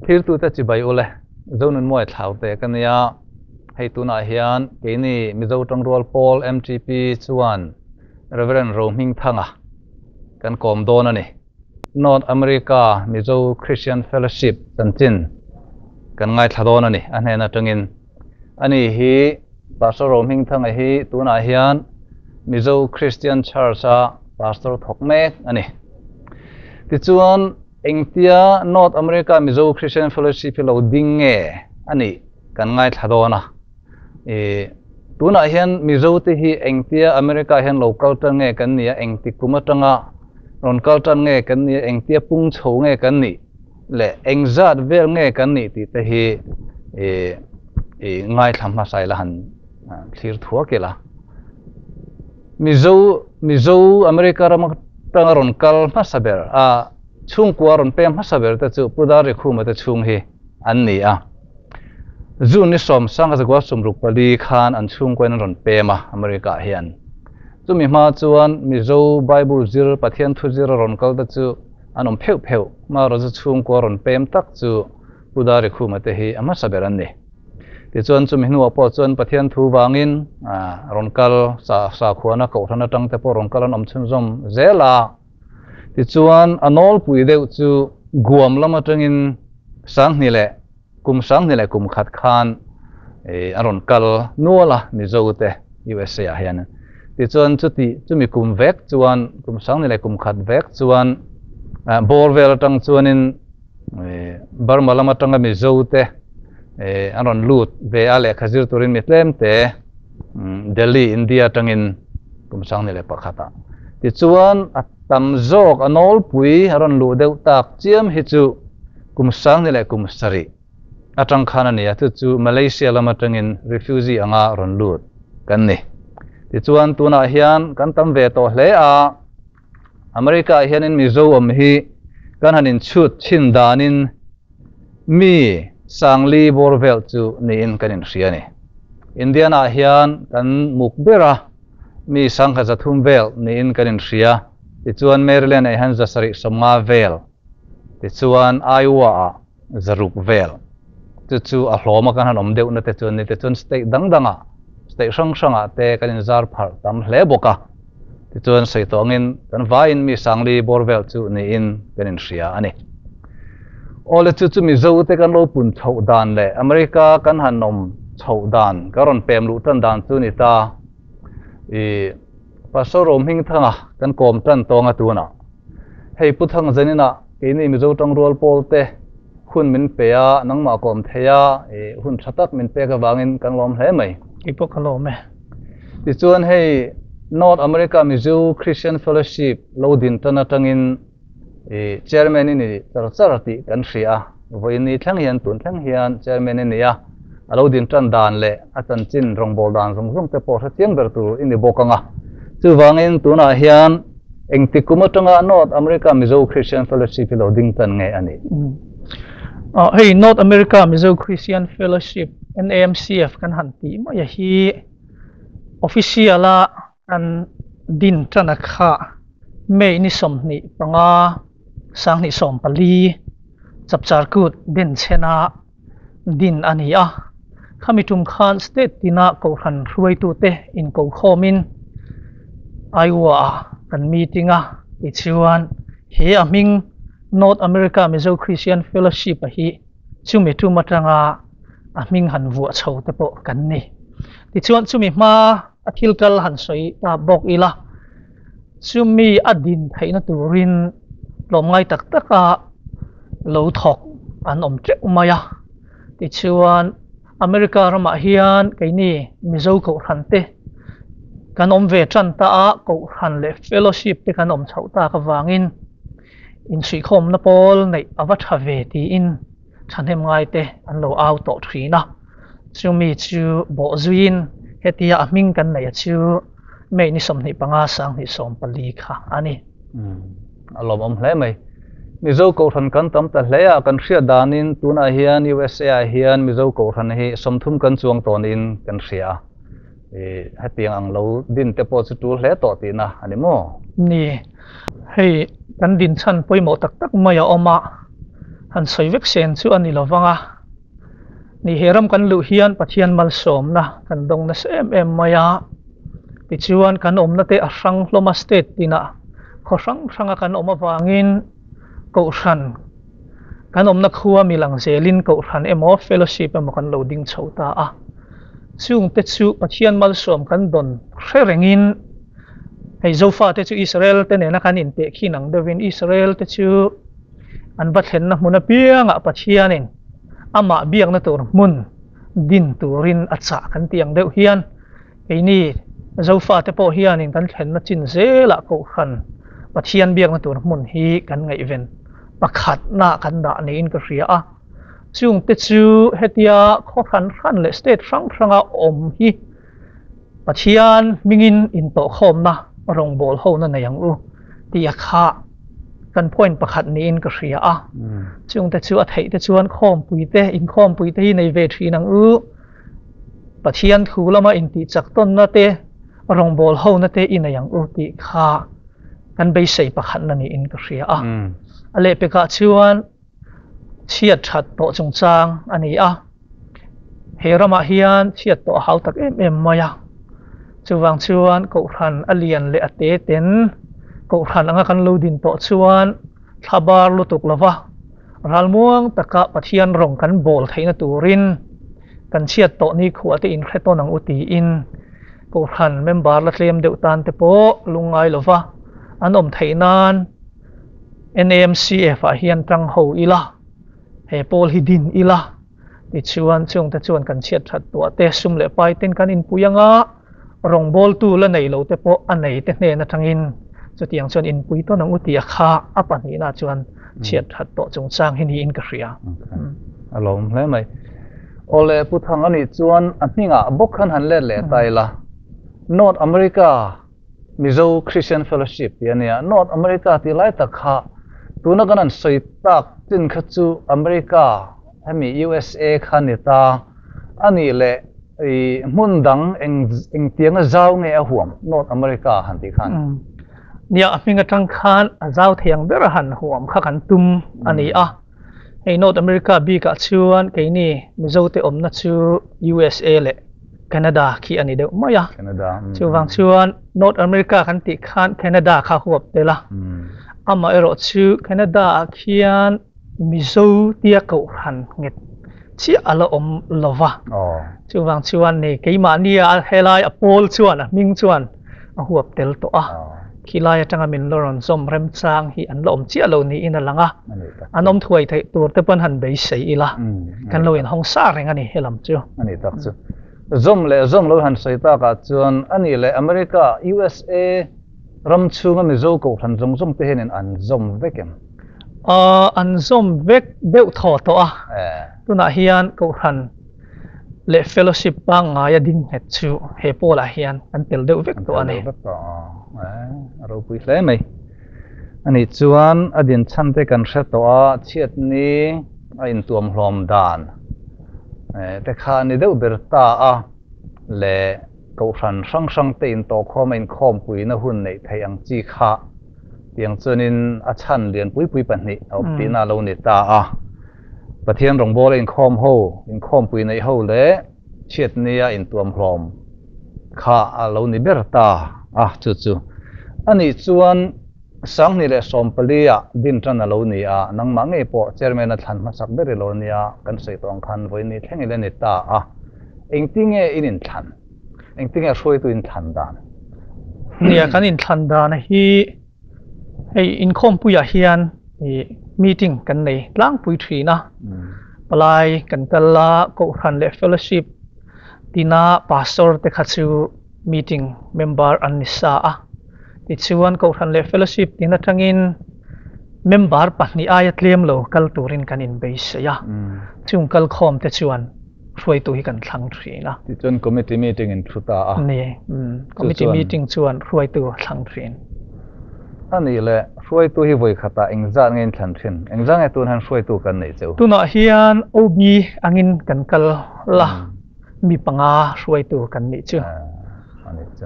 Thirtute chibai ule, Zonunmawi Thlaute ka nia. Hei tunah hian keini Mizo Tangrual Pawl MTP chuan Rev. Rohmingthanga kan kawm dawn a ni. North America Mizo Christian Fellowship chanchin kan ngaithla dawn a ni a hnen atangin. Ani hi Pastor Rohmingthanga hi tunah hian Mizo Christian Church-a Pastor thawk mek a ni. Tichuan engtia North America Mizo Christian Fellowship hi lo ding nge a nih kan ngaithla dawn a. Ih tunah hian Mizo te hi engtia America hian lo kal tan nge kan nih a, engti kum atanga rawn kal tan nge kan nih a, engtia pung chho nge kan nih leh engzat vel nge kan nih tih te hi ih ih ngaithla hmasa ila han thlir thuak ila. Mizo Mizo America rama tanga rawn kal hmasa ber a, chhungkua rawn peng hmasa ber te chu Pu Darrikhuma te chhung hi an ni a. June ni sawmsanga zakua sumruk pali khan an chhungkuain an rawn pem a America ah hian. Chumi hma chuan Mizo Bible zir Pathian thu zir a rawn kal te chu an awm pheuh pheuh, Marawza chhungkua rawn pem tak chu Pu Darrikhuma te hi a hmasa ber an ni. Tichuan chumi hnuah pawh chuan Pathian thu vangin rawn kal sakhuana kohhran atang te pawh rawn kal an awm chhunzawm zel a. Tichuan a nawlpui deuh chu Guam lam atangin Sanghni leh kum Sanghni leh kum khat khan a rawn kal nual a Mizo te USA ah hian. Tichuan chuti chumi kum vek chuan kum Sanghni leh kum khat vek chuan bawr vel atang chuanin Burma lam atanga Mizo te an rawn lut ve a lehkha zir turin mi tlem te Delhi, India atangin kum Sangni leh pakhatah. Tichuan a tam zawk a nawlpui a rawn luh deuh tak chiam hi chu kum Sangni leh kum sarih atang khan a ni a, chu chu Malaysia lam atangin refugee anga rawn lut kan ni. Tichuan tunah hian kan tam ve tawh hle a. America ah hianin Mizo awm hi kan han inchhut chhin danin mi Sangli bawr vel chu niin kan inhria a ni. Indiana ah hian kan muk ber a, mi sangkhat zathum vel niin kan inhria. Tichuan Maryland ah hian zasarih sawmnga vel, tichuan Iowa ah zaruk vel. Chu chu a hlawma kan han awm deuhna te chuan ni te chuan state dang dangah, state hrang hrangah te kan inzar pharh tam hle bawk a. Tichuan sawi tawh angin kan vaiin mi Sangli bawr vel chu niin kan inhria a ni. Awle chu chu Mizo te kan lo pun chhoh dan leh America kan han awm chhoh dan, kan rawn pem luh tan dan chu ni ta. I Pastor Rohmingthanga kan kawm tan tawnga tunah. Hei Pu Thangzaninah keini Mizo tangrual pawl te hun min pe a, nangmah kawm thei a, i hun tha tak min pek avangin kan lawm hle mai. Kei pawh ka lawm e. Tichuan hei North America Mizo Christian Fellowship lo din tan atangin i Chairman i ni char char tih kan hria a, vawiin ni thleng hian tun thleng hian Chairman i ni a, a lo din tan dan leh a chanchin rawngbâwl dan zawng zawng te pawh hre chiang ber tur i ni bawk ang a. Chuvangin tunah hian engti kum atanga North America Mizo Christian Fellowship hi lo ding tan nge a nih? Hei North America Mizo Christian Fellowship, NAMCF, kan han tih mai a hi official a kan din tan a kha May ni 25 2014 chapchar kut den chhena din a ni a. Khami tum khan state tina kohhran hruaitute inkokhawmin Iowa ah kan meeting a, tichuan he a hming North America Mizo Christian Fellowship a hi chumi tum atanga a hming han vuah chho te pawh kan ni. Tichuan chumi hma a thil kal han sawi ta bawk ila, chumi a din theihna turin tlawmngai tak taka lo thawk an awm teuh mai a. Tichuan America ramah hian keini Mizo kohhran te kan awm ve tan ta a, kohhran leh fellowship te kan awm chhoh tak avangin insuihkhawmna pawl neih a va tha ve tiin thahnem ngai te an lo au tawh thin a. Chumi chu bawh zuiin hetia a hming kan neih a chu May ni 25 2014 kha a ni. A lawmawm hle mai. Mizo kohhran kan tam ta hle a, kan hriat danin tunah hian USA ah hian Mizo kohhran hi 30 kan chuang tawh niin kan hria a. Hetiang ang lo din te pawh chu tul hle tawh tihna a ni maw? Ni. Hei kan din chhan pawimawh tak tak mai a awm a. Han sawi vek sen chu a ni lo vang a, ni he ram kan luh hian Pathian malsawmna kan dawng nasa em em mai a, tichuan kan awmna te a hrang hlawm a state tinah khaw hrang hranga kan awm avangin kohhran kan awmna khua mi lang zelin kohhran emaw fellowship emaw kan lo ding chho ta a, chungte chu Pathian malsawm kan dawn hre rengin hei Zofa te chu Israel te nena kan intehkhin ang deuhin Israel te chu An va thlenna hmun apiangah Pathianin amah biakna tur hmun din turin a chah kan tih ang deuh hian keini Zofate pawh hianin kan thlenna chin zelah Kohhran Pathian biakna tur hmun hi kan ngaihven pakhatna kan dah niin ka hria a. Chungte chu hetia khaw hran hran leh state hrang hranga awm hi Pathian hmingin intawhkhawmna rawngbâwl hona nei ang u tih a kha kan point pakhat niin ka hria a. Chungte chu a theih te chuan khawmpui te, inkhawmpui te hi nei ve thin ang u. Pathian thu lama intihchak tawnna te, rawngbâwl hona te i nei ang u tih kha kan beisei pakhatna niin ka hria a. A lehpekah chuan chhiat that tawh chungchang a ni a. He ramah hian chhiat tawh a hau tak em em mai a, chuvang chuan Kohhran a lian leh a te ten Kohhran anga kan lo din tawh chuan thla bar lutuk lova ralmuang taka Pathian rawng kan bawl theihna turin kan chhiat tawh nikhua te inhre tawn ang u tiin Kohhran member la tlem deuh tan te pawh lungngai lova an awm theih nan NAMCF ah hian tang ho ila. He pawl hi din ila tichuan chungte chuan kan chhiat that tuah te sum leh pai ten kan inpui anga rawngbawltu la nei lo te pawh a nei te hnen atangin chutiang chuan inpui tawn ang u tih a kha a pahnihna chuan chhiat that tawh chungchang hi niin ka hria. A lawm hle mai. Awle Pu Thang anih chuan a hmingah bawk khan han let leh ta ila. North America Mizo Christian Fellowship tih a nia. North America tih lai tak kha tuna kan han sawi tak chin kha chu America hemi USA kha ni ta a nih leh i hmun dang eng engtianga zau nge a huam North America han tih khan? Nia, a hming atang khan a zau thei ang ber a han huam kha kan tum a ni a. Hei North America bikah chuan keini Mizote awmna chu USA leh Canada khi a ni deuh mai a. Chuvang chuan North America kan tih khan Canada kha huap tel a. Amaherawh chu Canada ah khian Mizo tia kohhran nghet chiah a la awm lo va. Chuvang chuan ni keimahnia helai a pawl chuan a hming chuan a huap tel tawh a. Khilai atanga min la rawn zawm remchang hi an la awm chiah lo niin a lang a. An awm thuai theih tur te pawn han beisei ila kan lo inhawng sa reng a ni he lam chu. A ni tak chu. Zawm leh zawm lo han sawi takah chuan a nih leh America, USA, ram chhunga Mizo kohhran zawng zawng te hianin an zawm vek em? An zawm vek deuh thaw tawh a. Tunah hian kohhran leh fellowship pangngaia ding nghet chu he pawlah hian an tel deuh vek tawh a ni. An tel deuh vek tawh a, a ropui hle mai. Ani chuan a din chhan te kan hre tawh a, chhiatni a intuam hlawm dan te kha a ni deuh ber ta a, leh kohhran hrang hrang te intawhkhawm a inkhawmpuina hun neih theih ang chi kha tiang chuanin a chhan lian pui pui pahnih a awm tihna a lo ni ta a. Pathian rawngbawla inkhawm ho, inkhawmpui neih ho leh chhiatnia intuam hlawm kha a lo ni ber ta a, chu chu a nih chuan 2014 ah din tan a lo ni a, nangmah ngei pawh chairman a thlan hmasak ber i lo nia, kan sawi tawh ang khan vawiin thleng ila ni ta a, engtinge in inthlan? Engtinge hruaitu inthlan dan? Nia, kan inthlan dan hi Hei inkhawmpuiah hian ih meeting kan nei tlangpui thin a, palai kan kal a, kohhran leh fellowship tina pastor te kha chu meeting member an ni sa a, tichuan kohhran leh fellowship tin atangin member pahnih aia tlem lo kal turin kan inbeisei a, chung kalkhawm te chuan hruaitu hi kan thlang thin a. Tichuan committee meeting in thu ta a. Ni, committee meeting chuan hruaitu a thlang thin. A nih leh, hruaitu hi vawi khatah engzat nge in thlan thin? Engzat nge tun hian hruaitu kan neih cheu? Tunah hian OB angin kan kal la, mi panga hruaitu kan nih chu. A nih chu.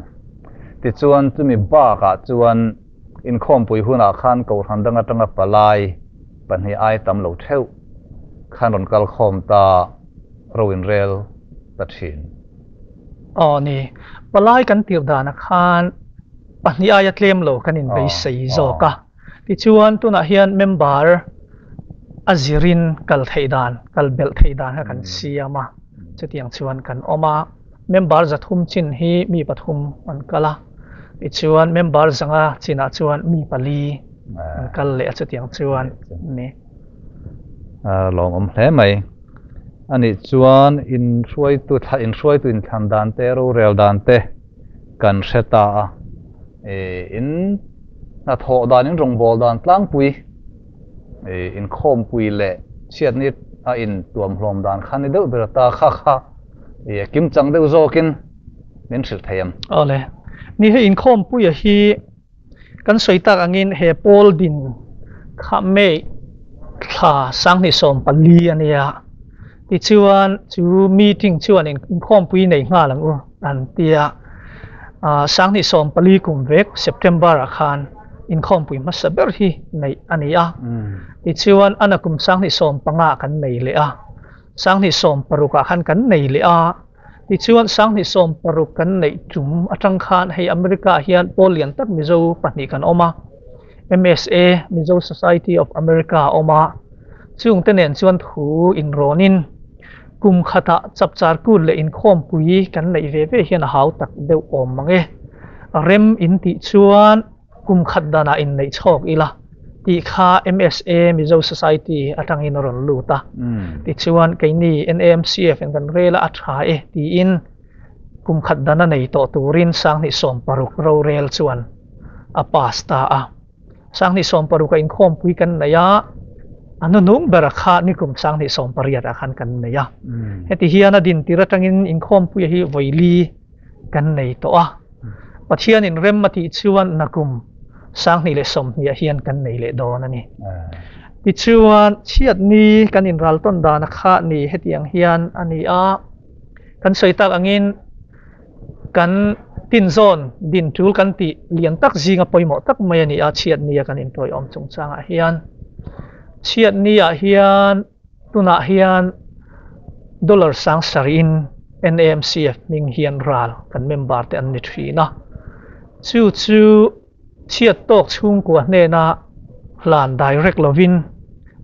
Tichuan chumi bakah chuan inkhawmpui hunah khan Kohhran dang atanga palai. Pahnih ai tam lo theuh khan rawn kal khawm ta ro in rel ta thin. Aw ni, palai kan tir danah khan pahnih aia tlem lo kan inbeisei zawk a. Tichuan tunah hian member a zirin kal theih dan, kal belh theih dan kha kan siam a, chutiang chuan kan awm a. Member 300 chin hi mi pathum an kal a, tichuan member 500 chinah chuan mi pali an kal leh a chutiang chuan ni. Lawmawm hle mai. Anih chuan inhruaitu thla inhruaitu inthlan dan te rorel dan te kan hre ta a. In hnathawh dan in rawngbâwl dan tlangpui inkhawmpui leh chhiatni a intuamhlawm dan kha ni deuh ber ta kha kha kimchang deuh zawkin min hrilh thei em? Awle. Ni hei inkhawmpuia hi Kan sawi tak angin he pawl din kha May thla 2014 a nia. Tichuan chu meeting chuan inkhawmpui nei nghal ang u an tia. 2014 kum vek September ah khan inkhawmpui hmasa ber hi neih a ni a. Tichuan a nakum 2015 ah kan nei leh a. 2016 ah khan kan nei leh a. Tichuan, 2016 kan neih tum atang khan hei America ah hian pawl lian tak Mizo pahnih kan awm a, MSA, Mizo Society of America, a awm a, chungte nen chuan thu inrawnin kum khatah chapchar kut leh inkhawmpui kan neih ve ve hian a hau tak deuh awm mang e. Rem in tih chuan Kum khat danah inneih chhawk ila tih kha MSA, Mizo Society, atangin a rawn lut a. Tichuan, keini NAMCF in kan rel a, a tha e tiin kum khat dana nei tawh turin 2016 rorel chuan a pass ta a. 2016 a inkhawmpui kan nei a, a hnunung bera kha nikum 2018 ah khan kan nei a. Heti hian a dintir atangin inkhawmpuia hi vawi li kan nei tawh a. Pathianin rem a tih chuan nakum 2020 ah hian kan nei leh dawn a ni. Tichuan, chhiatni kan inral tawn dan a kha ni hetiang hian a ni a. Kan sawi tak angin kan tinzawn din tul kan tih lian tak zinga pawimawh tak mai a ni a, chhiatni a kan intawiawm chungchangah hian. Chhiatni ah hian Tunah hian dollar 7000 in NAMCF hming hian ral kan member te an ni thin a. Chu chu chhiat tawk chhungkua hnena hlan direct lovin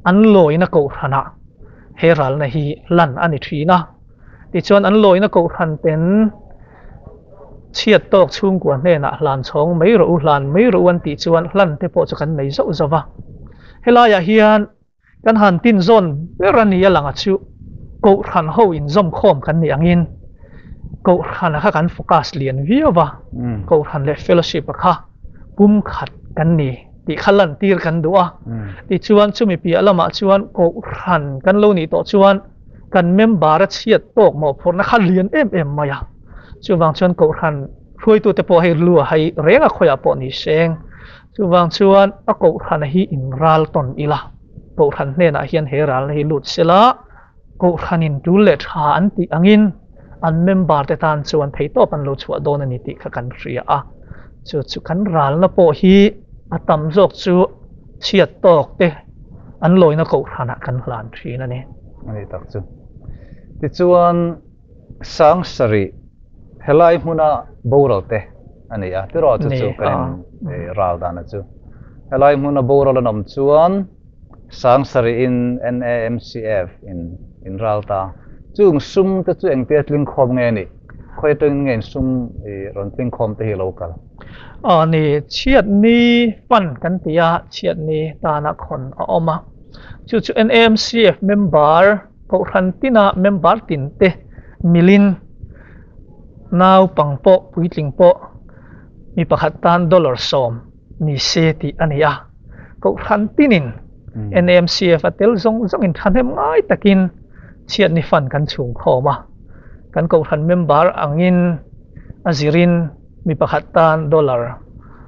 an lawina kohhranah he ralna hi hlan a ni thin a. Tichuan an lawina kohhran ten chhiat tawk chhungkua hnenah hlan chhawng mai rawh u, hlan mai rawh u an tih chuan hlan te pawh chu kan nei zauh zauh va. Helaiah hian Kan han tin zawn ber a ni a lang a chu Kohhran ho inzawm khawm kan nih angin Kohhran a kha kan focus lian viau va, Kohhran leh fellowship a kha pum khat kan ni tih kha lantir kan duh a. Tichuan chumi piah lamah chuan Kohhran kan lo nih tawh chuan kan member a chhiat tawk mawhphurhna kha lian em em mai a. Chuvang chuan Kohhran hruaitute pawh hei lu a hai reng a khawiah pawh ni seng. Chuvang chuan a kohhran hi in ral tawn ila, kohhran hnenah hian he ralna hi lut sela, kohhranin tul leh tha an tih angin an member te tan chuan theihtawp an lo chhuah dawn a ni tih kha kan hria a. Chu chu kan ralna pawh hi a tam zawk chu chhiat tawk te an lawina kohhranah kan hlan thin a ni. A ni tak chu. Tichuan. 7000 helai hmuna boral te a ni a, tiraw chu chu kan in ral dan a chu. Helai hmuna boral an awm chuan 7000 in NAMCF in in ral ta. Chung sum te chu engtia tling khawm nge ni? Khawi atangin nge in sum i rawn tling khawm te hi lo kal? Aw ni, chhiatni fund kan ti a, chhiatni tana khawn a awm a. Chu chu NAMCF member Kohhran tina member tin te milin naupang pawh puitling pawh mi pakhat tan dollar 10 ni se tih a ni a. Kohhran tinin NAMCF a tel zawng zawngin thahnem ngai takin chhiatni fund kan chhung khawm a. Kan kohhran member angin a zirin mi pakhat tan dollar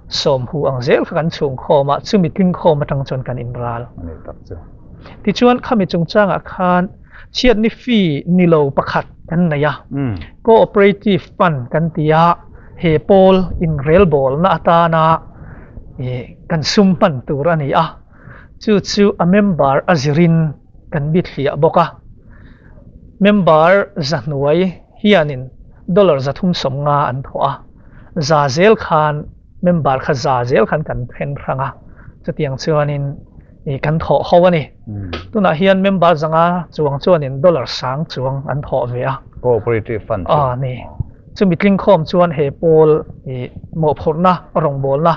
10 hu ang zel kha kan chhung khawm a, chumi tling khawm atang chuan kan inral. Tichuan khami chungchangah khan chhiatni fee ni lo pakhat kan nei a, Cooperative Fund kan ti a, he pawl inrelbawlna atana kan sum hman tur a ni a. Chu chu a member a zirin kan bithliah bawk a. Member zahnuai hianin dollar 350 an thawh a. Za zel khan member kha za zel khan kan then hrang a. Chutiang chuanin kan thawh ho ani. Tunah hian member 500 chuang chuanin dollar sang chuang an thawh ve a. Cooperative fund. A ni. Chumi tling khawm chuan he pawl mo phurna rawng na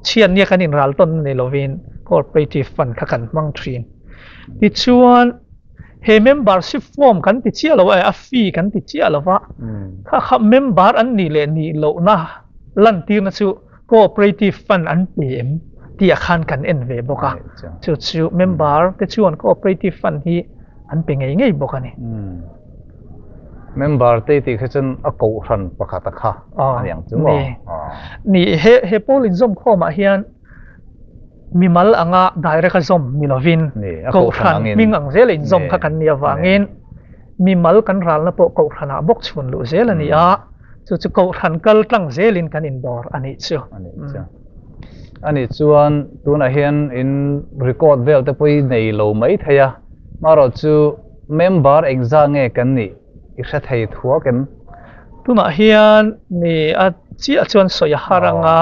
chian nia kan in ral ton ni lovin cooperative fund kha kan mang thin. Ti chuan he membership form kan ti chia lo a fee kan ti chia lova kha kha member an ni le ni lo na lan tir na chu cooperative fund an pm ti a khan kan en ve boka chu chu member te chuan cooperative fund hi an pe ngei ngei boka ni. Member te ti kha chen a ko ran pakhat kha aniang chu mo ni he he polin zom khoma hian mimal anga direct a zom nilovin ko ran ming ang zel in zom kha kan nia wangin mimal kan ral na po ko rana bok chun lu zel ani a chu chu ko ran kal tlang zelin kan in dor ani chu ani chuan tuna hian in record vel te pui nei lo mai theia maro chu member exam nge kan ni i hre thei thua kem tuna hian ni a chi a chuan soya haranga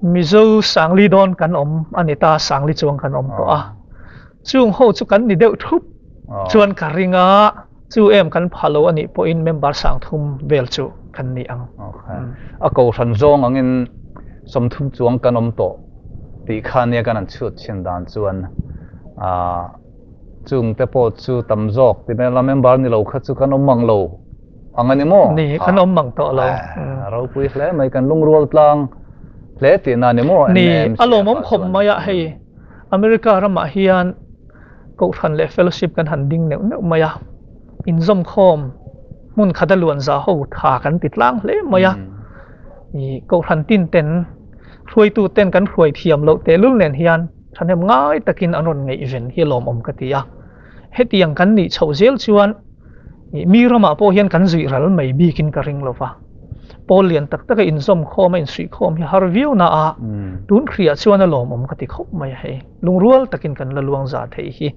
Mizo sangli don kan om anita sangli chuang kan om to a chung ho chu kan ni deuh thup chuan ka ringa chu em kan phalo ani po in member sang thum vel chu kan ni ang. Okay. A ko ran zong angin som thum chuang kan om to ti khan ne kan an chut chin dan chuan a chung te po chu tam jok ti me la member ni lo kha chu kan om mang lo angani mo ni kan om mang to lo ro pui hle mai kan lung rual tlang hle ti na ni mo ni alomom khom maya hei America rama hian ko than le fellowship kan han ding neu neu maya in zom khom mun khata luan za ho tha kan ti tlang hle maya ni ko than tin ten hruai tu ten kan hruai thiam lo te lul nen hian thanem ngai takin anon ngei event hi lom om ka tia hetiang kan ni chho zel chuan mi rama po hian kan zui ral mai bikin ka ring lova polian tak tak in zom khom in sui khom hi har view na a tun khria chuan a lom om ka ti khop mai hei lungrual takin kan la luang za thei hi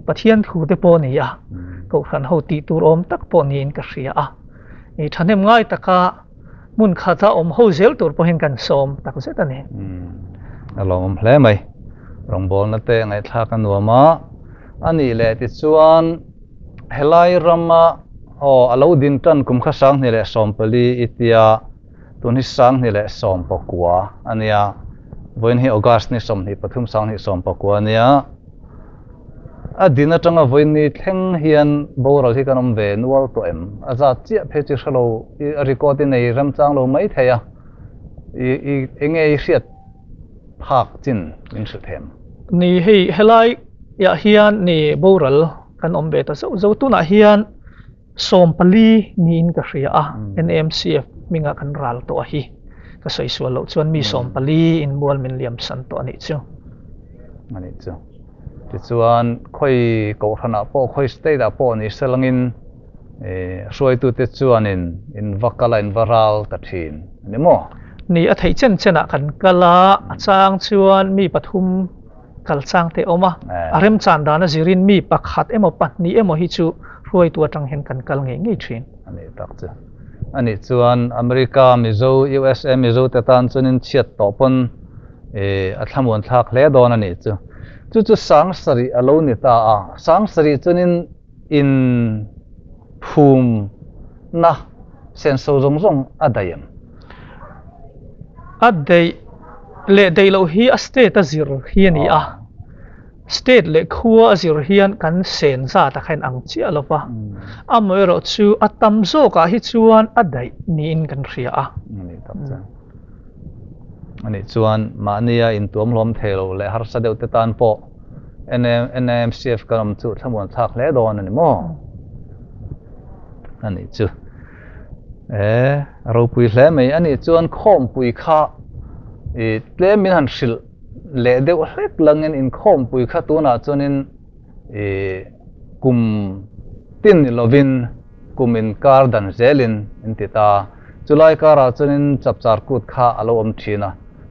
Pathian thu te po ni a ko khan ho ti tur om tak po ni in ka hria a ni thanem ngai taka mun kha ta om ho zel tur po hin kan som tak zet ani a lom om hle mai rongbol na te ngai thla kan nuama ani le ti chuan helai rama o alo din tan kum kha sang ni le sompali itia tun hi sang ni le som pakua ania voin hi August ni som ni pathum sang ni som pakua ania a dina tanga voin ni thleng hian boral hi kanom ve nual to em aza chia phe chi khalo i record nei ram chang lo mai theya i i enge i hriat phak chin min hrilh them ni hei helai ya hian ni boral kan om ve ta zo zo tuna hian sompali ni in ka hria a NMCF minga kan ral to a hi ka soi sual lo chuan mi sompali in mual min liam san to ani chu ani chu ti chuan khoi ko thana po khoi state a po ni selangin e hruai tu te chuan in in vakala in varal ta thin ani mo ni a thei chen chena kan kala a chang chuan mi pathum kal chang te oma arem chan dana zirin mi pakhat emo patni emo hi chu hruai tu atang hen kan kal ngei ngei thin ani tak chu ani chuan America Mizo USA Mizo te tan chunin chiat to pon e a thlamuan thlak hle don ani chu chu chu sang sari alo ni ta a sang sari chunin in phum na sen so zong zong adayam adai le dei lo hi a state a zir hi ani a state le khuwa a zir hian kan sen za ta khain ang chi alova amoi ro chu atam zo ka hi chuan adai ni in kan hria a ani tak cha ani chuan mania in tuam hlom thelo le har sa deuh te tan po NMCF kanam chu thamuan thak hle don ani mo ani chu e ro pui hle mai ani chuan khom pui kha e tle min han hril le deuh hlek langin in khom pui kha tuna chuanin e kum tin ni lovin kumin kar dan zelin in ti ta chulai kara chuanin chapchar kut kha alo om thina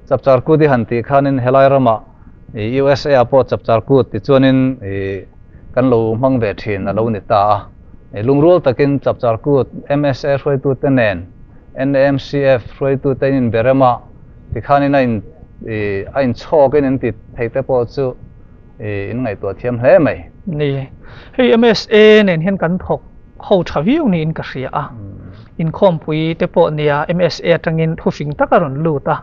chapchar kut hi han ti khanin helai rama USA ah pawh chapchar kut tichuanin kan lo hmang ve thin a lo ni ta a. Lungrual takin chapchar kut MSA hruaitute nen NAMCF hruaitute in inberem a, tikhanin a in a inchhawkin in ti thei te pawh chu in ngaihtuah thiam hle mai. Ni, hei MSA nen hian kan thawk ho tha viau niin ka hria a, inkhawmpui te pawh nia MSA atangin thufing tak a rawn lut a,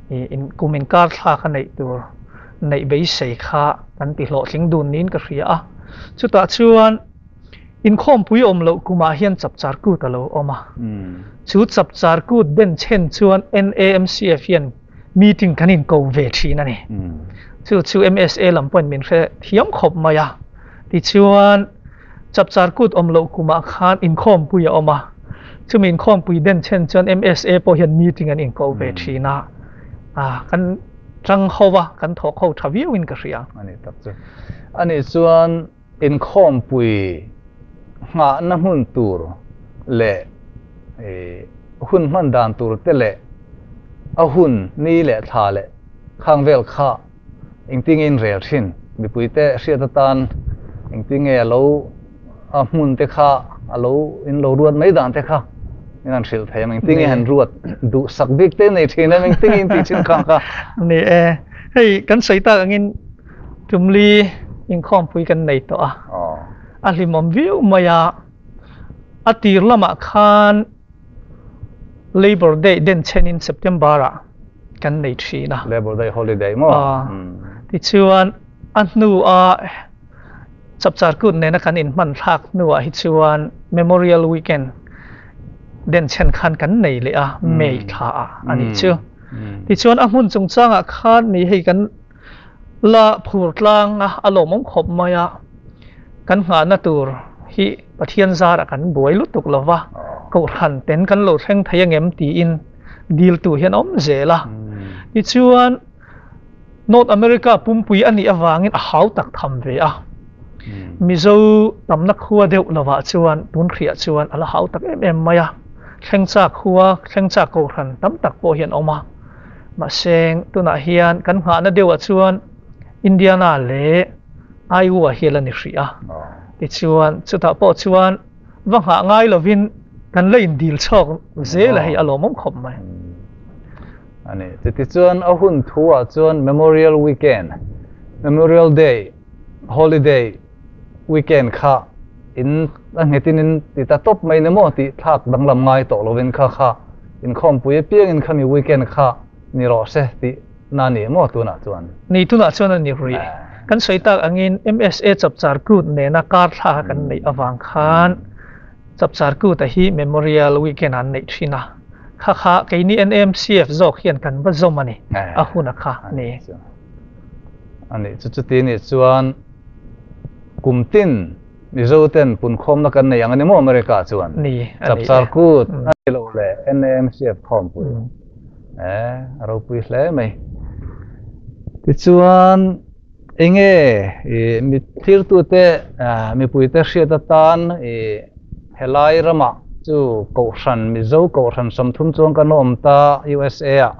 in kum inkar thlak a neih tur neih beisei kha kan ti hlawhtling dun niin ka hria a, chutah chuan inkhawmpui awm loh kumah hian chapchar kut a lo awm a, chu chapchar kut den chhen chuan NAMCF hian meeting kan inko ve thin a ni. Chu chu MSA lam pawhin min hre thiam khawp mai a, tichuan Chapchar kut awm loh kumah khan inkhawmpui a awm a, chumi inkhawmpui den chhen chuan MSA pawh hian meeting an inko ve thin a, kan tang ho a, kan thawk ho tha viauin ka hria. A ni tak chu. A nih chuan inkhawmpui nghahna hmun tur leh hun hman dan tur te leh a hun ni leh thla leh khang vel kha Engtinge in rel thin? Mipuite hriat atan engtinge a lo a hmun te kha a lo in lo ruat mai dan te kha in han hrilh thei em? Engtinge han ruat duhsak bik te nei thin em? Engtinge in tih thin khang kha? Ni e, hei kan sawi tak angin Tumli inkhawmpui kan nei tawh a, a hlimawm viau mai a, a tir lamah khan Labour Day den chenin September ah kan nei thin a. Labour Day holiday maw? Tichuan a hnu a Chapchar Kut nena kan inhman thlak hnuah hi chuan Memorial Weekend den chen khan kan nei leh a, May thla ah a nih chu. Tichuan a hmun chungchangah khan ni hei kan la phur tlang a, a lawmawm khawp mai a, kan nghahna tur hi Pathian zarah kan buai lutuk lo va, Kohhran ten kan lo thleng thei angem tiin diltu hian a awm zel a. Tichuan, North America pumpui a nih avangin a hau tak tham ve a. Mizo tamna khua deuh lovah chuan tun hriah chuan a la hau tak em em mai a. Thlengcha khua, Thlengcha Kohhran tam tak pawh hian a awm a. Mahse, tunah hian kan nghahna deuhah chuan Indiana leh Iowa hi a la ni hrih a. Tichuan, chutah pawh chuan va nghah ngai lovin kan la indil chhawk zel a, hei a lawmawm khawp mai. A ni. Chutichuan a hun thuah chuan Memorial Weekend, Memorial Day, Holiday Weekend kha in a nghetin in ti ta tawp mai ni maw tih thlak danglam ngai tawh lovin kha kha inkhawmpui apiangin khami weekend kha ni rawh se tih na ni maw tunah chuan? Ni, tunah chuan a ni rih. Kan sawi tak angin MSA Chapchar Kut nena kar thlaka kan neih avang khan Chapchar Kut-a hi Memorial Weekend an neih thin a, kha kha keini NMCF zawk hian kan va zawm a ni, a hun a kha ni. A nih chu chuti nih chuan kum tin Mizo ten punkhawmna kan nei ang a ni maw America chuan? Ni, a ni e. Chapchar Kut a ni lo le NAMCF khawmpui. E, a ropui hle mai. Tichuan, enge i mi thirtute, mipuite hriat atan i helai ramah chu Kohhran, Mizo Kohhran 30 chuan kan awm ta USA ah.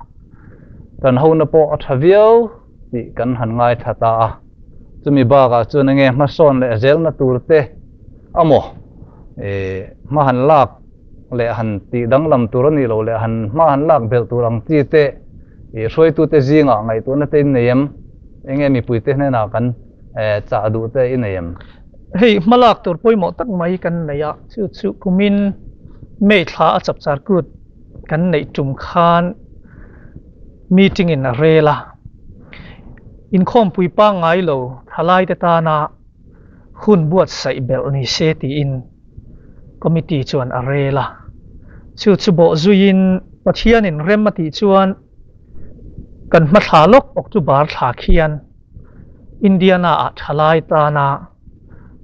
Kan hona pawh a tha viau tih kan han ngaithla ta a. Chumi bakah chuan enge hmasawn leh zelna tur te amaw i hma han lak leh han tih danglam tur a nih loh leh han hma han lak belh tur ang chi te i hruaitute zingah ngaihtuahna te in nei em? Enge mipuite hnenah kan chah duh te i nei em? Hei hmalak tur pawimawh tak mai kan nei a, chu chu kumin May thla a chapchar kut kan neih tum khan meeting in a rel a, inkhawmpui pangngai lo thalaite tana hun buatsaih belh ni se tiin committee chuan a rel a. Chu chu bawh zuiin Pathianin rem a tih chuan kan hmathla lawk October thla khian Indiana-ah thalai tana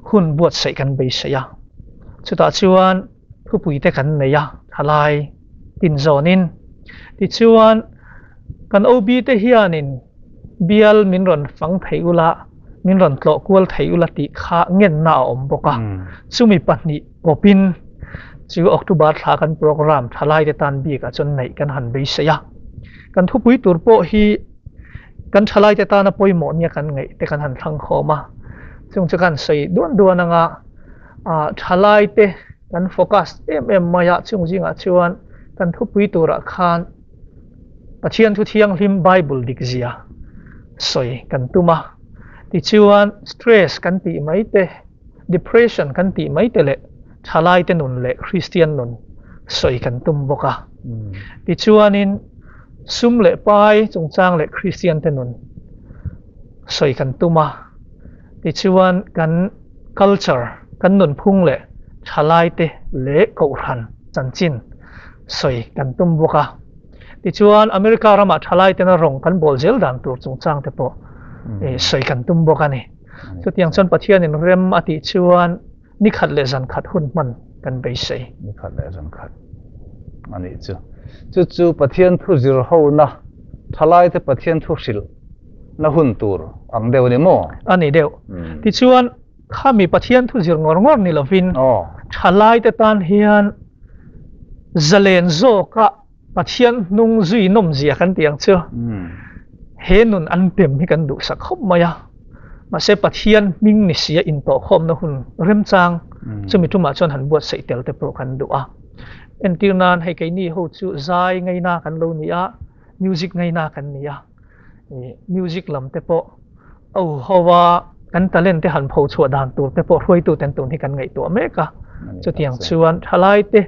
hun buatsaih kan beisei a. Chutah chuan thupuite kan nei a, thalai tinzawnin. Tichuan kan OB te hianin bial min rawn fang thei ula, min rawn tlawh kual thei ula tih kha ngenna a awm bawk a. Chumi pahnih pawpin chu October thla kan program thalaite tan bikah chuan neih kan han beisei a. Kan thupui tur pawh hi Kan thalaite tana pawimawh nia kan ngaih te kan han thlang khawm a, chung chu kan sawi duan duan anga thalaite kan focus em em mai a, chung zingah chuan kan thupui turah khan Pathian thu thianghlim Bible dik zia sawi kan tum a. Tichuan stress kan tih mai te, depression kan tih mai te leh thalaite nun leh Kristian nun sawi kan tum bawk a. Tichuanin sum leh pai chungchang leh Kristian te nun sawi kan tum a. Tichuan kan culture, kan nunphung leh thalaite leh kohhran chanchin sawi kan tum bawk a. Tichuan America ramah thalaitena rawng kan bawl zel dan tur chungchang te pawh sawi kan tum bawk a ni. Chutiang chuan Pathianin rem a tih chuan ni khat leh zan khat hun hman kan beisei. Ni khat leh zan khat a nih chu. Chu chu Pathian thu zir hona, thalaite Pathian thu hrilh na hun tur ang deuh a ni maw? A ni deuh. Tichuan khami Pathian thu zir ngawr ngawr ni lovin thalaite tan hian zalen zawka Pathian hnung zui nawmzia kan tih ang chu he nun an pem hi kan duhsak khawp mai a. Mahse Pathian hming ni sia intawhkhawmna hun remchang chumi tumah chuan han buatsaih tel te pawh kan duh a. Entir nan hei keini ho chu zai ngaina kan lo ni a, music ngaina kan ni a. Music lam te pawh au ho a kan talent te han pho chhuah dan tur te pawh hruaitu ten tun hi kan ngaihtuah mek a. Chutiang chuan thalai te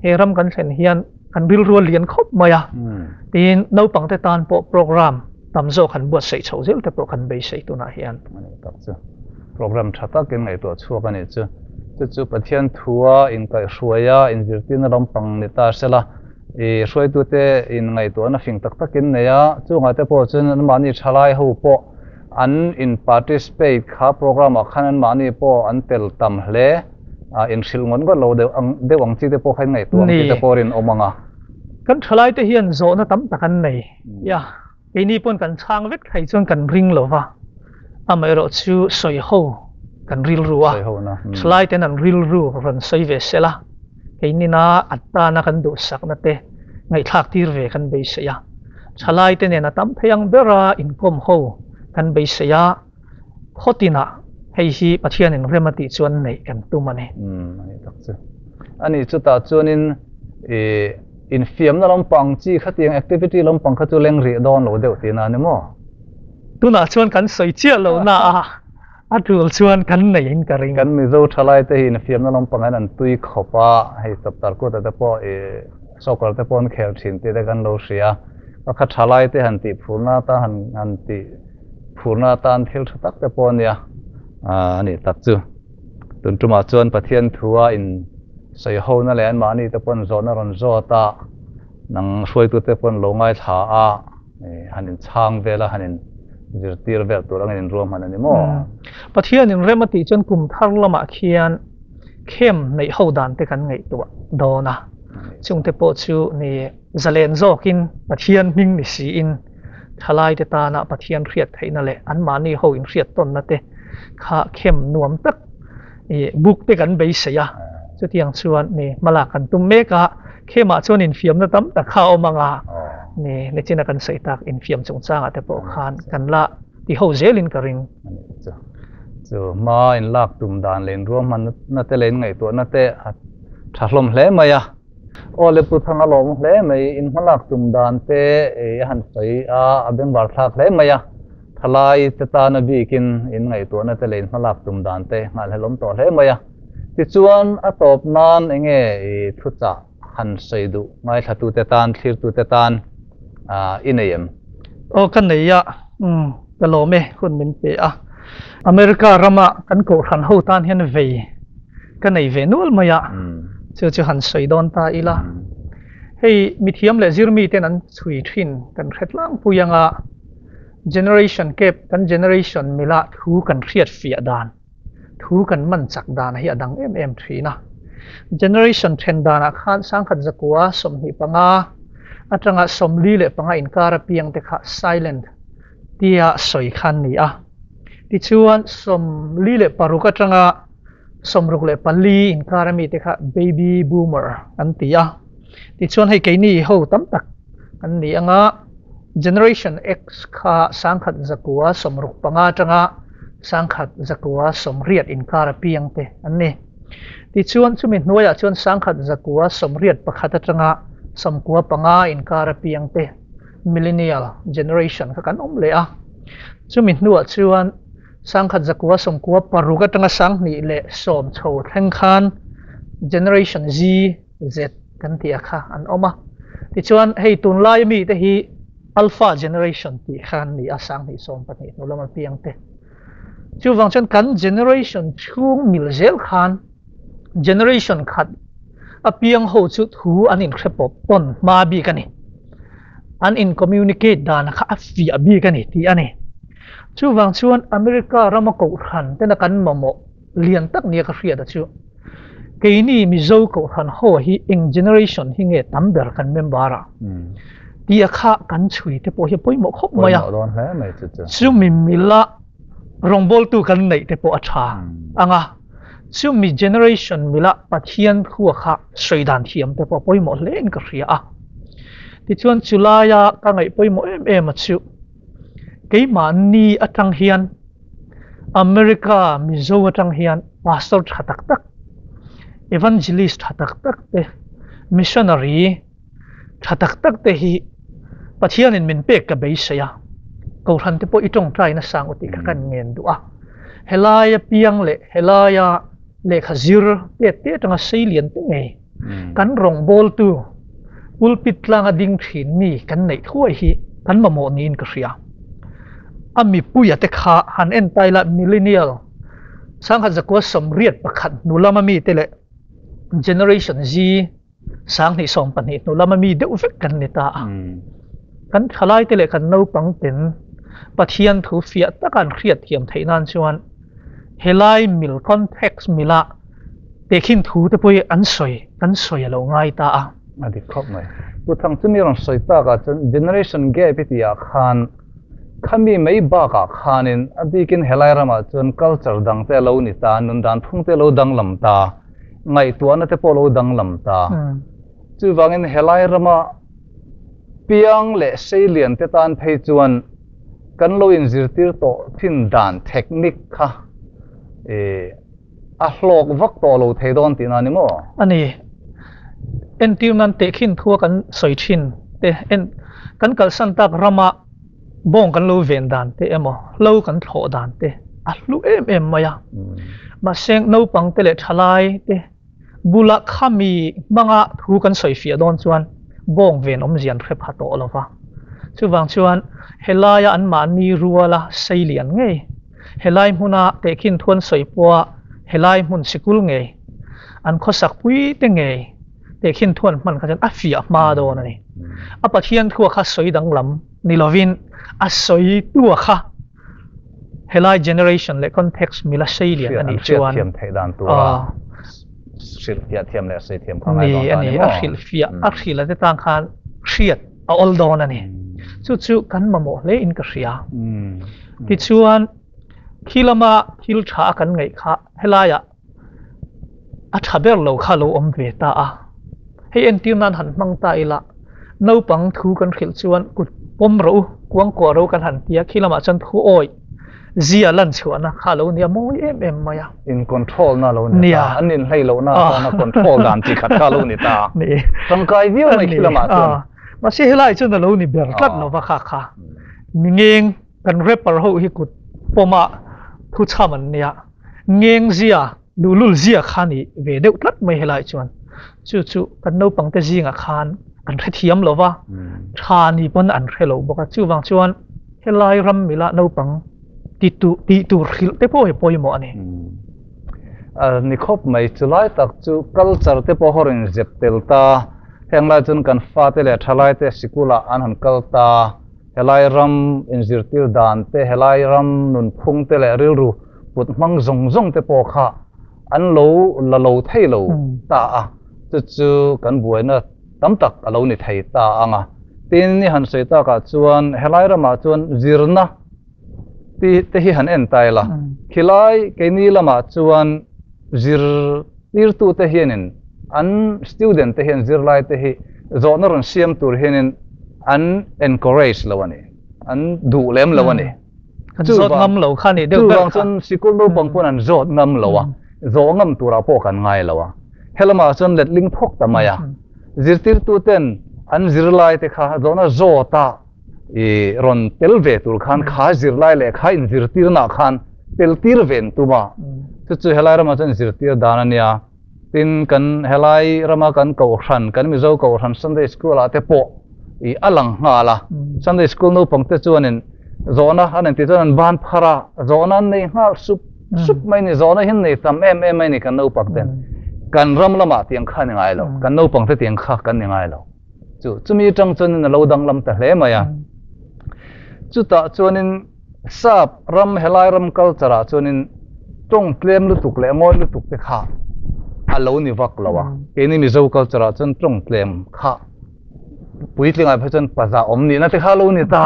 he ram kan thlen hian kan rilru a lian khawp mai a. Tin, naupang te tan pawh program tam zawk han buatsaih chhoh zel te pawh kan beisei tunah hian. Tak chu program tha takin ngaihtuah chhuak a nih chu. Chu chu Pathian thua inkaihhruai a, inzirtirna lampang ni ta sela, i hruaitute in ngaihtuahna fing tak takin nei a, chungah te pawh chuan anmahni thalai ho pawh an in participate kha program ah khan anmahni pawh an tel tam hle a, in hrilh ngawt ngawt lo deuh ang deuh ang chi te pawh kha in ngaihtuah ang chi te pawh rin awm ang a. Kan thalai te hian zawhna tam tak an nei a, keini pawn kan chhang vek thei chuan kan ring lo va, amaherawh chu sawi ho kan rilru a, thalai ten an rilru rawn sawi ve sela. Keinina a tana kan duhsakna te ngaihthlak tir ve kan beisei a, thalai te nen a tam thei ang bera inkawm ho kan beisei a, khaw tinah hei hi Pathianin rem a tih chuan neih kan tum a ni. Umm a ni tak chu. A ni chutah chuanin i infiamna lampang chi khatiang activity lampang kha chu leng rih dawn lo deuh tihna a ni maw? Tunah chuan kan sawi chiah lohna a. A tul chuan kan nei in ka ring. Kan Mizo thalai te hi infiamna lampang hian an tui khawp a, hei chapter kut ah te pawh i soccer te pawh an khel thin tih te kan lo hria. Ka kha thalai te han tih phurna atan han han tih phurna atan thil tha tak te pawh a nia a nih tak chu. Tun tumah chuan Pathian thua in sawi hona leh anmahni te pawh an zawhna rawn zawt a, nang hruaitute pawh an lo ngaithla a. Han in chhang vel a, han in zirtir vel tur angin in ruahman a ni maw? Pathian in rem a tih chuan kum thar lamah khian khem neih ho dan te kan ngaihtuah dawn a, chungte pawh chu ni zalen zawkin Pathian hming ni siin thalai te tana Pathian hriat theihna leh anmahni ho in hriat tawnna te kha khem nuam tak i buk te kan beisei a, chutiang chuan ni hmalak kan tum mek a, khemah chuan infiamna tam tak kha a awm ang a, ni nichina kan sawi tak infiam chungchangah te pawh khan kan la ti ho zelin ka ring. Chu chu hma inlak tum dan leh inruahmanna te leh inngaihtuahna te a tha hlawm hle mai a. Aw le Pu Thanga lawm hle mai, in hmalak tum dan te a han sawi a, a bengvar thlak hle mai a. Thalai te tana bikin in ngaihtuahna te leh in hmalak tum dan te nghalhlelawm tawh hle mai a. Tichuan a tawp nan enge i thuchah han sawi duh ngaithlatute tan, thlirtute tan i nei em? Aw ka nei a, umm ka lawm e hun min pe a. America rama kan kohhran ho tan hian vei ka nei ve nual mai a, chu chu han sawi dawn ta ila. Hei mithiam leh zirmi ten an chhui thin kan hre tlangpui anga Generation gap, kan generation mila thu kan hriat fiah dan, thu kan man chak dan hi a dang em em thin a. Generation then danah khan sangkhat zakua 25 atanga 45 inkar apiang te kha silent tia sawi khan ni a. Tichuan 46 atanga 64 inkar ami te kha baby boomer an ti a. Tichuan hei keini ho tam tak an ni anga. Generation X kha 1965 atanga 1980 inkar a piang te an ni. Tichuan chumi hnuaiah chuan 1981 atanga 95 inkar a piang te Millennial Generation kha kan awm leh a. Chumi hnuah chuan 1996 atanga 2010 chho thleng khan Generation Z, Z, kan tih a kha an awm a. Tichuan hei tunlaia mite hi Alpha Generation tih kha an ni a, 2012 hnu lama piang te. Chuvang chuan kan generation chhung mil zel khan generation khat a piang ho chu thu an inhre pawp pawn hma bik a ni. An in communicate dan kha a fiah bik a ni tih a ni. Chuvang chuan America rama kohhran tena kan mamawh lian tak nia ka hriat a chu keini Mizo kohhran ho hi eng generation hi nge tam ber kan member a tih a kha kan chhui te pawh hi a pawimawh khawp mai a. Chumi mila rawngbawltu kan neih te pawh a tha ang a, chumi generation mila Pathian thu a kha sawi dan thiam te pawh a pawimawh hle in ka hria a. Tichuan chulaia ka ngaih pawimawh em em a chu keimahni atang hian America Mizo atang hian pastor tha tak tak, evangelist tha tak tak te, missionary tha tak tak te hi Pathianin min pek ka beisei a, Kohhran te pawh i tawngtai nasang u tih kha kan ngen duh a. Helaia piang leh helaia lehkha zir tet te atanga sei lian te ngei kan rawngbawltu pulpit tlanga ding thin mi kan neih thuai hi kan mamawh niin ka hria. A mipuia te kha han en ta ila millennial 1981 hnu lama mite leh Generation Z 2012 hnu lama mi deuh vek kan ni ta a. Kan thalaite leh kan naupang ten Pathian thu fiah taka an hriat thiam theih nan chuan helai mil context mila tehkhin thu te pawh hi an sawi kan sawi a lo ngai ta a. A dik khawp mai. Pu Thang chumi rawn sawi takah chuan generation gap i tihah khan khami mai bakah khanin a bikin helai ramah chuan culture dang te a lo ni ta, nun dan phung te a lo danglam ta, ngaihtuahna te pawh a lo danglam ta. Chuvangin helai rama piang leh seilian te tan phei chuan kan lo inzirtir tawh thin dan technique kha a hlawk vak tawh lo thei dawn tihna a ni maw? A ni. Entir nan tehkhin thua kan sawi thin te, en, kan kalsan tak rama bawng kan lo ven dan te emaw, hlo kan thlawh dan te a hlu em em mai a. Mahse naupang te leh thalai te bula khami hmanga thu kan sawi fiah dawn chuan bawng ven awmzia an hre pha tawh lo va. Chuvang chuan helaia anmahni ruala sei lian ngei Helai hmuna tehkhin thuan sawi pawha helai hmun sikul ngei, an khawsak pui te ngei tehkhin thuan hman kha chuan a fiah hma dawn a ni. A Pathian thua kha sawi danglam ni lovin a sawi tua kha helai generation leh context mila sei lian a nih chuan An hriatthiam theih dan tura hrilhfiah thiam leh sawi thiam kha ngai dawn ta a ni maw? A hrilhfiah, a hrilh a te tang khan hriat a awl dawn a ni. Chu chu kan mamawh hle in ka hria. Tichuan, khi lama thil tha a kan ngaih kha helaiah a tha ber lo kha lo awm ve ta a. Hei entir nan han hmang ta ila, naupang thu kan hrilh chuan kut pawm rawh u, kuangkuah rawh u kan han ti a, khi lamah chuan thu awih zia lan chhuahna kha a lo nia mawi em em mai a. In control na lo ni ta, an inhlei lohna atana control dan chi khat kha a lo ni ta. Tangkai viau mai khi lamah chuan. Mahse helai chuan a lo ni ber tlat lova kha kha. Mi ngeng kan rapper ho hi kut pawma thu chham an nia. Ngeng zia, luhlul zia kha ni ve deuh tlat mai helai chuan. Chu chu kan naupang te zingah khan an hrethiam lova, tha ni pawn an hre lo bawk a. Chuvang chuan helai ram mila naupang ti tu tih tur hrilh te pawh hi pawimawh a ni. Ni khawp mai, chulai tak chu culture te pawh hawr in zep tel ta. Heng lai chuan kan fate leh thalaite sikulah an han kal ta. Helai ram inzirtir dan te, helai ram nunphung te leh rilru put hmang zawng zawng te pawh kha an lo la lo thei lo ta a, chu chu kan buaina tam tak a lo ni thei ta ang a. Tin, i han sawi takah chuan helai ramah chuan zirna ti te hi han en ta ila, khilai keini lamah chuan zirtirtute hianin an student te hian zirlai te hi zawhna rawn siam tur hianin An encourage lo a ni. An duh lem lo a ni. Kan zawt ngam lo kha ni deuh ber kha. Chuvang chuan sikul naupang pawn an zawt ngam lo a, zawh ngam turah pawh kan ngai lo a. Helamah chuan letling thawk ta mai a. Zirtirtuten an zirlai te kha zawhna zawta i rawn tel ve tur khan kha zirlai leh kha inzirtirnaah khan tel tir ve an tum a. Chu chu helai ramah chuan zirtir dan a nia. Tin, kan helai rama kan kohhran, kan Mizo kohhran Sunday School ah te pawh i a lang nghal a. Sunday School naupang te chuanin zawhna an intih chuan an ban phar a, zawhna an nei nghal sup sup mai a ni. Zawhna hi an nei tam em em mai a ni kan naupang ten. Kan ram lamah tiang kha a ni ngai lo, kan naupang te tiang kha kan ni ngai lo. Chu chumi atang chuanin a lo danglam ta hle mai a. Chutah chuanin Sap ram helai ram culture ah chuanin tawng tlem lutuk leh ngawi lutuk te kha a lo ni vak lo a. Keini Mizo culture ah chuan tawng tlem kha puitling ah phei chuan paza awm nihna te kha a lo ni ta.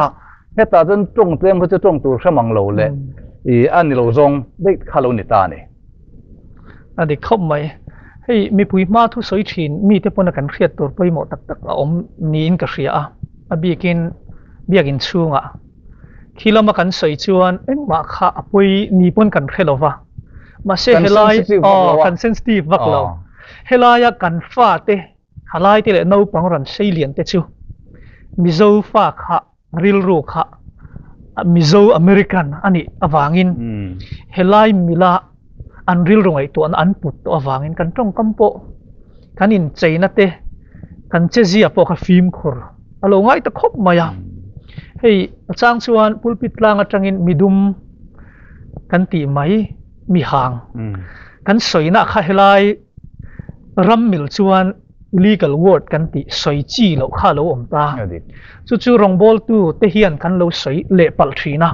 Hetah chuan tawng tlem kha chu tawng tur hre mang lo leh ih a ni lo zawng daih kha a lo ni ta a ni. A dik khawp mai. Hei mipui hma thu sawi thin mite pawna kan hriat tur pawimawh tak tak a awm niin ka hria a. A bikin biakin chhungah Khi lama kan sawi chuan engmah kha a pawi ni pawn kan hre lo va. Mahse helai aw kan sensitive vak lo. Helaia kan fate, halaite leh naupang rawn sei lian te chu Mizo fa kha rilru kha Mizo American a nih avangin helai mila an rilru ngaihtuahna an put tawh avangin kan tawngkam pawh kan incheina te kan chezia pawh kha fimkhur a lo ngai ta khawp mai a. Hei a chang chuan pulpit tlang atangin midum kan tih mai mi hang kan sawina kha helai ram mil chuan illegal word kan tih sawi chi loh kha a lo awm ta. Chu chu rawngbawltu te hian kan lo sawi leh palh thin a.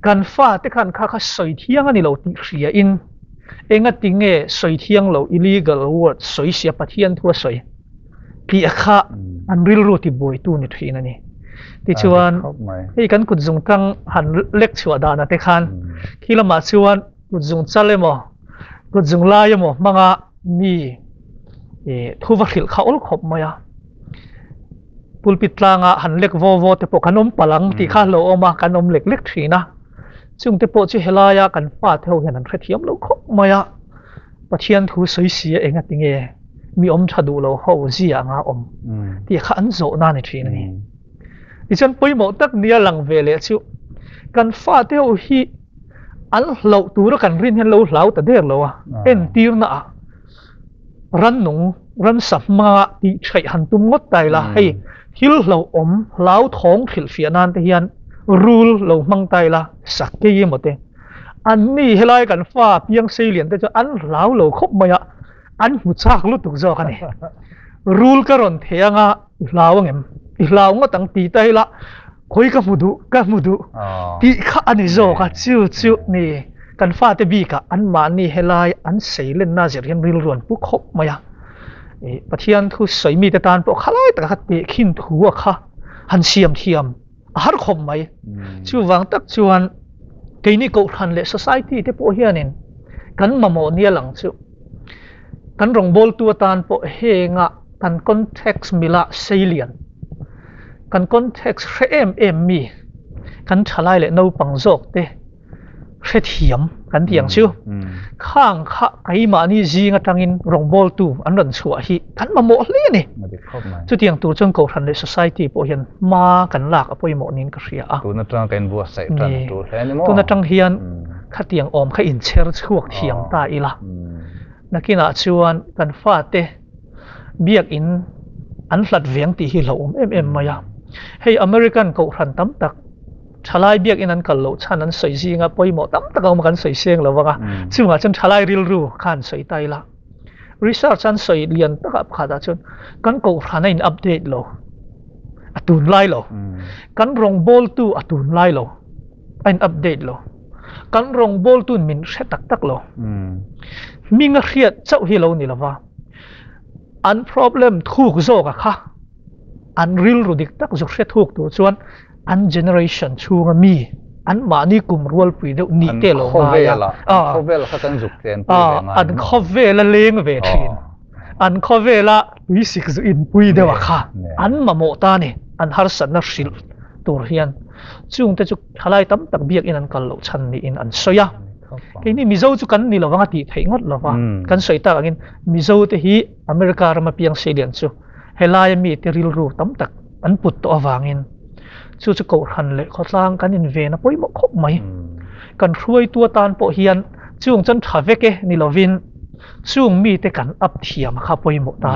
Kan fa te khan kha kha sawi thiang a ni lo tih hria in engati nge sawi thiang lo illegal word sawi sia Pathian thu a sawi tih a kha an rilru ti buaitu ni thin a ni. Tichuan hei kan kut zungtang han lek chhuah dana te khan khi lamah chuan kut zung chal emaw kut zung lai emaw hmanga mi thu va hrilh kha awl khawp mai a. Pulpit tlanga han lek vaw vaw te pawh kan awm palh ang tih kha a lo awm a, kan awm lek lek thin a. Chung te pawh chu helaia kan fate ho hian an hrethiam lo khawp mai a. Pathian thu sawi si a enga tinge mi awm tha duh lo ho zia anga awm tih kha an zawhna a ni thin a ni. Tichuan pawimawh tak nia lang ve leh chu kan fate ho hi an hlauh tura kan rin hian lo hlau ta der lo a, entirna ah rannung ransa hmanga tih theih han tum ngawt ta ila hei thil hlauhawm hlauthawng hrilhfiah nan te hian rul lo hmang ta ila sakei emaw te an ni helai kan fa piang sei lian te chu an hlau lo khawp mai a an hmu chak lutuk zawk a ni. Rul ka rawn thei anga i hlau angem i hlau ngawt ang ti ta ila Khawi ka hmu duh, ka hmu duh tih kha a ni zawk a, chu chu ni kan fate bikah anmahni helai an seilenna zir hian rilru an pu khawp mai a. Pathian thu sawi mite tan pawh khalai taka kha tehkhin thu a kha han siam thiam a har khawp mai. Chuvang tak chuan keini kohhran leh society te pawh hianin kan mamawh nia lang chu kan rawngbawltu atan pawh henga kan context mila seilian, kan context hre em em mi, kan thalai leh naupang zawk te hrethiam kan tih ang chu. Khang kha keimahni zing atangin rawngbawltu an rawn chhuah hi kan mamawh hle a ni. Chutiang tur chuan Kohhran leh Society pawh hian hma kan lak a pawimawh niin ka hria a. Tun atang kan inbuatsaih tan tur hle a ni maw? Tun atang hian khatiang awm kha inchher chhuak thiam ta ila. Nakinah chuan kan fate biakin an hlat veng tih hi hlauhawm em em mai a. Hei American Kohhran tam tak thalai biakin an kal loh chhan an sawi zinga pawimawh tam tak a awm a kan sawi seng lo vang a. Chungah chuan thalai rilru kha an sawi ta ila. Research an sawi lian takah pakhatah chuan kan Kohhran a in update lo, a tunlai lo. Kan rawngbawltu a tunlai lo, a in update lo. Kan rawngbawltuin min hre tak tak lo. Hming a hriat chauh hi lo ni lova, an problem thuk zawka kha an rilru dik tak zuk hre thuk tur chuan an generation chhunga mi an mahni kum rualpui deuh nih te lo ngai a. An khawvel kha kan zuk tlen pui ve ngai. An khawvela leng ve thin. An khawvela tuisik zu inpui deuh a kha an mamawh ta a ni. An harsatna hrilh tur hian chung te chu thalai tam tak biakin an kal loh chhan niin an sawi a. Keini Mizo chu kan ni lovang a tih theih ngawt lova, kan sawi tak angin Mizo te hi America rama piang seilian chu helaia mite rilru tam tak an put tawh avangin chu chu Kohhran leh khawtlang kan inven a pawimawh khawp mai. Kan hruaitu atan pawh hian chung chuan tha vek e ni lovin chung mite kan up thiam a kha pawimawh ta.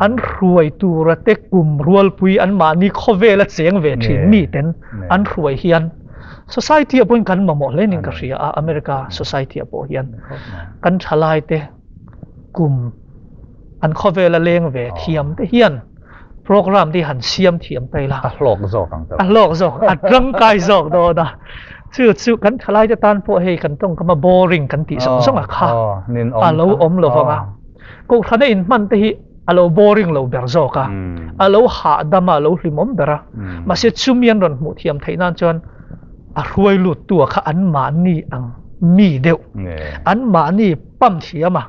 An hruai tura te kum rualpui anmahni khawvela cheng ve thin miten an hruai hian Society ah pawhin kan mamawh hle ning ka hria a, America society ah pawh hian kan thalai te kum an khawvel a leng ve thiam te hian program te han siam thiam ta ila. A hlawk zawk ang ta. A hlawk zawk, a tangkai zawk dawn a. Chu chu kan thalai te tan pawh hei kan tawngkam a boring kan tih zawng zawng a kha a lo awm lo vang a. Kohhran a inhman te hi a lo boring lo ber zawk a, a lo hahdam a, a lo hlimawm ber a. Mahse chumi an rawn hmuh thiam theih nan chuan a hruai lut tu a kha anmahni ang mi deuh, anmahni pump thiam a,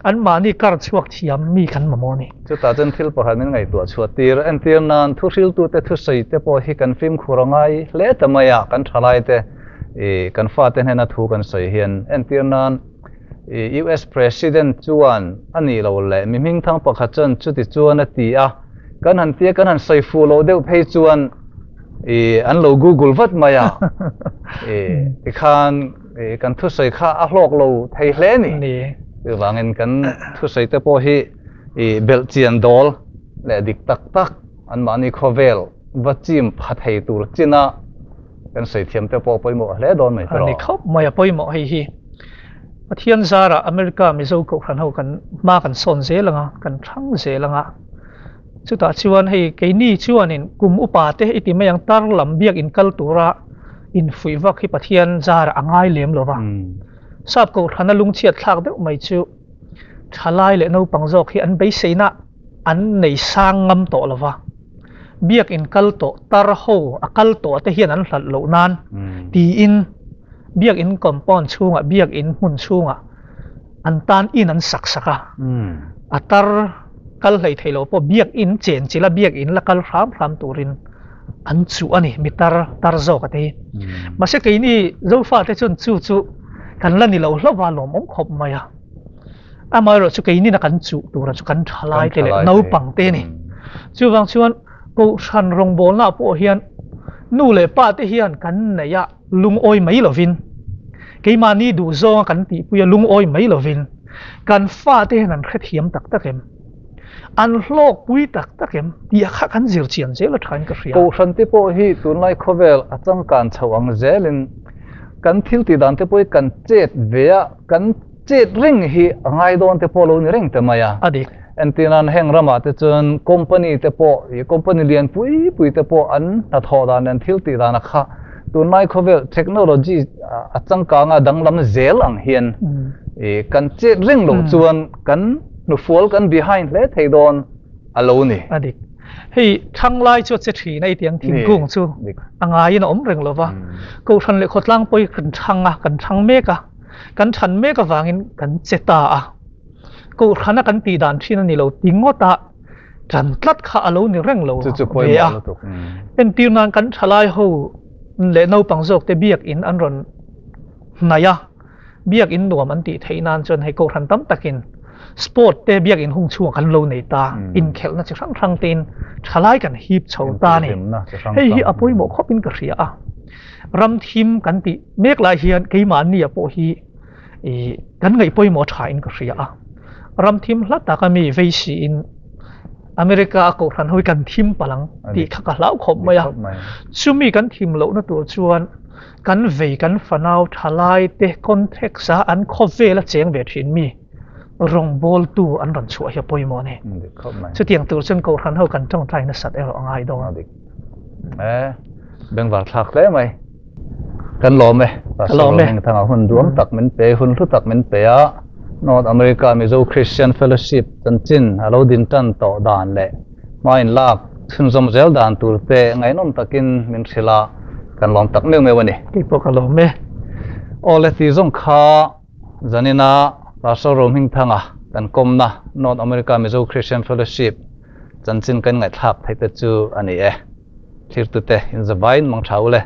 anmahni kar chhuak thiam mi kan mamawh a ni. Chutah chuan thil pakhat min ngaihtuah chhuah tir, entir nan thuhriltute thusawi te pawh hi kan fimkhur a ngai hle ta mai a, kan thalaite kan fate hnena thu kan sawi hian entir nan, US President chuan a nih loh leh mi hmingthang pakhat chuan chuti chuan a ti a, kan han tia kan han sawi fuh loh deuh phei chuan an lo google vat mai a, tikhan kan thusawi kha a hlawk lo thei hle a ni. Chuvangin kan thusawi te pawh hi belhchian dawl leh dik tak tak anmahni khawvel va chim pha thei tur china kan sawi thiam te pawh pawimawh hle dawn mai tawh. A ni khawp mai a pawimawh hei hi. Pathian zarah America Mizo Kohhran ho kan hma kan sawn zel anga, kan thang zel anga. Chutah chuan hei keini chuanin kum upa te i ti mai ang tar lam biak in kal tura infuih vak hi Pathian zarah a ngai lem lo va. Sap Kohhrana lungchhiat thlak deuh mai chu thalai leh naupang zawk hi an beiseina an nei sang ngam tawh lo va. Biak in kal tawh tar ho a kal tawh te hian an hlat loh nan tiin biak in compound chhungah biak in hmun chhungah an tan in an sak sak a. A tar kal hlei thei lo pawh biak in chen chilh a biak in la kal hram hram turin an chuh a ni mi tar tar zawk a te hi. Mahse keini Zofa te chuan chu chu kan la ni lo hlauh va lawmawm khawp mai a. Amaherawh chu keinin a kan chuh tura chu kan thalai te leh naupang te a ni. Chuvang chuan Kohhran rawngbawlnaah pawh hian nu leh pa te hian kan neih a lungawi mai lovin, keimahni duhzawnga kan tihpui a lungawi mai lovin, kan fate hian an hrethiam tak tak em? An hlawkpui tak tak em? Tih kha kan zir chian zel a thain ka hria. Kohhran te pawh hi tunlai khawvel a changkan chho ang zelin kan thil tih dan te pawh hi kan chet ve a, kan Chet reng hi a ngai dawn te pawh lo ni reng ta mai a. A dik. Entirnan heng ramah te chuan company te pawh, ih company lian pui pui te pawh an hnathawh dan leh an thil tih dan a kha tunlai khawvel technology a changkang a danglam zel ang hian ih kan chet reng loh chuan kan hnufual kan behind hle thei dawn a lo ni. A dik. Hei thanglai chu a che thin a, i tiang thingkung chu a ngaiin a awm reng lo va. Kohhran leh khawtlang pawh hi kan thang a, kan thang mek a. Kan than mek avangin kan che ta a, Kohhrana kan tih dan thin a ni lo ti ngawt a, tan tlat kha a lo ni reng lo ve a. Entir nan kan thalai ho leh naupang zawk te biakin an rawn hnaih a, biakin nuam an tih theih nan chuan hei Kohhran tam takin sport te biakin hung chhungah kan lo nei ta, inkhelhna chi hrang hrang tein thalai kan hip chho ta a ni. Hei hi a pawimawh khawpin ka hria a. Ram thim kan tih mek lai hian keimahnia pawh hi ih kan ngaih pawimawh tha in ka hria a. Ram thim hla taka mi vei siin America a kohhran ho hi kan thim palh ang tih kha ka hlau khawp mai a. Chumi kan thim lohna tur chuan kan vei kan fanau thalai te context a an khawvel a cheng ve thin mi rawngbawltu an rawn chhuah hi a pawimawh a ni. Chutiang tur chuan kohhran ho kan tawngtai nasat erawh a ngai dawn. E, bengvar thlak hle mai. Kan lawm e. Ka lawm e. Thanga hun duam tak min pe, hun hlu tak min pe a. North America Mizo Christian Fellowship chanchin a lo din tan tawh dan leh hma in lak chhunzawm zel dan tur te ngaihnawm takin min hrilh a, kan lawm tak meuh meuh a ni. Kei pawh ka lawm e. Awle ti zawng kha zanina Pastor Rohmingthanga kan kawmna North America Mizo Christian Fellowship. Chanchin kan ngaihthlak theih te chu a ni e. Thirtute in zavain mang tha ule.